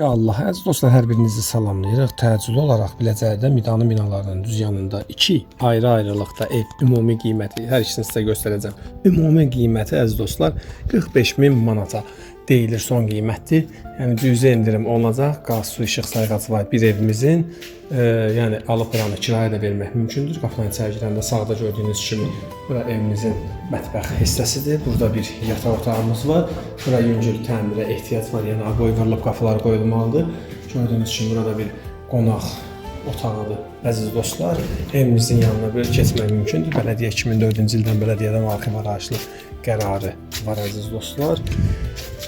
Ya Allah, əziz dostlar, hər birinizi salamlayırıq. Təcili olaraq Biləcəridə Midanın binalarının düz yanında iki ayrı-ayrılıqda ev ümumi qiyməti, hər ikisini sizə göstərəcəm. Ümumi qiyməti, əziz dostlar, 45 min manata deyilir, son qiymətdir. Yəni cüzi endirim olacaq. Qaz, su, işıq sayğacı var bir evimizin. Yəni alıb buranı kirayə də vermək mümkündür. Qapıdan içəri girəndə sağda gördüyünüz kimi bura evimizin mətbəx hissəsidir. Burada bir yataq otağımız var. Bura yüngül təmirə ehtiyac var. Yəni aboy vurulub qapılar qoyulmalıdır. Gördüyünüz kimi burada bir qonaq otağıdır. Əziz dostlar, evimizin yanına belə keçmək mümkündür. Bələdiyyə 2004-cü ildən bələdiyyədən arxiv arayışlı qərarı var, əziz dostlar.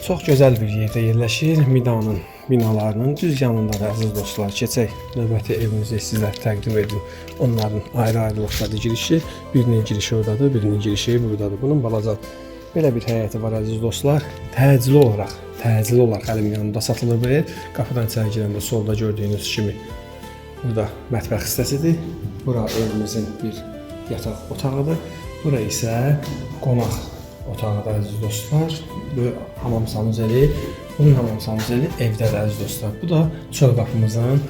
Çox gözəl bir yerdə yerləşir. Midanın binalarının düz yanındadır, əziz dostlar. Keçək növbəti evimizi sizə təqdim edim. Onların ayrı-ayrılıqdadır girişi. Birinin girişi oradadır, birinin girişi buradadır. Bunun balaca belə bir həyəti var, əziz dostlar. Təcili olaraq əlim yanında satılır bu ev. Qapıdan içəri girəndə solda gördüyünüz kimi burada mətbəx hissəsidir. Bura evimizin bir yataq otağıdır. Bura isə qonaq otağıdır, əziz dostlar. Bu hamam sanuzeli. Bunun hamam sanuzeli evdədir, əziz dostlar. Bu da çöl qapımızın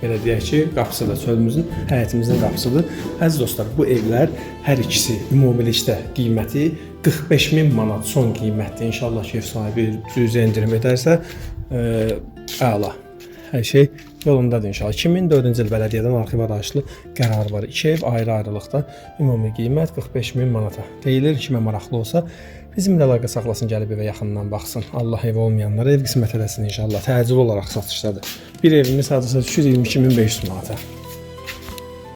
belə deyək ki, qapısı da çölümüzün, həyətimizin qapısıdır. Əziz dostlar, bu evlər hər ikisi ümumilikdə qiyməti 45 min manat son qiymətdir. İnşallah ki, ev sahibi cüzi endirim edərsə, əla. Hər şey yolundadır inşallah. 2004-cü il bələdiyyədən arxiv arayışlı qərar var. İki ev ayrı-ayrılıqda ümumi qiymət 45 min manata deyilir. Kimə maraqlı olsa bizimlə əlaqə saxlasın, gəlib evə yaxından baxsın. Allah ev olmayanlara ev qismət eləsin inşallah. Təcili olaraq satışdadır. Bir evimiz hardasa düşür 22.500 manata.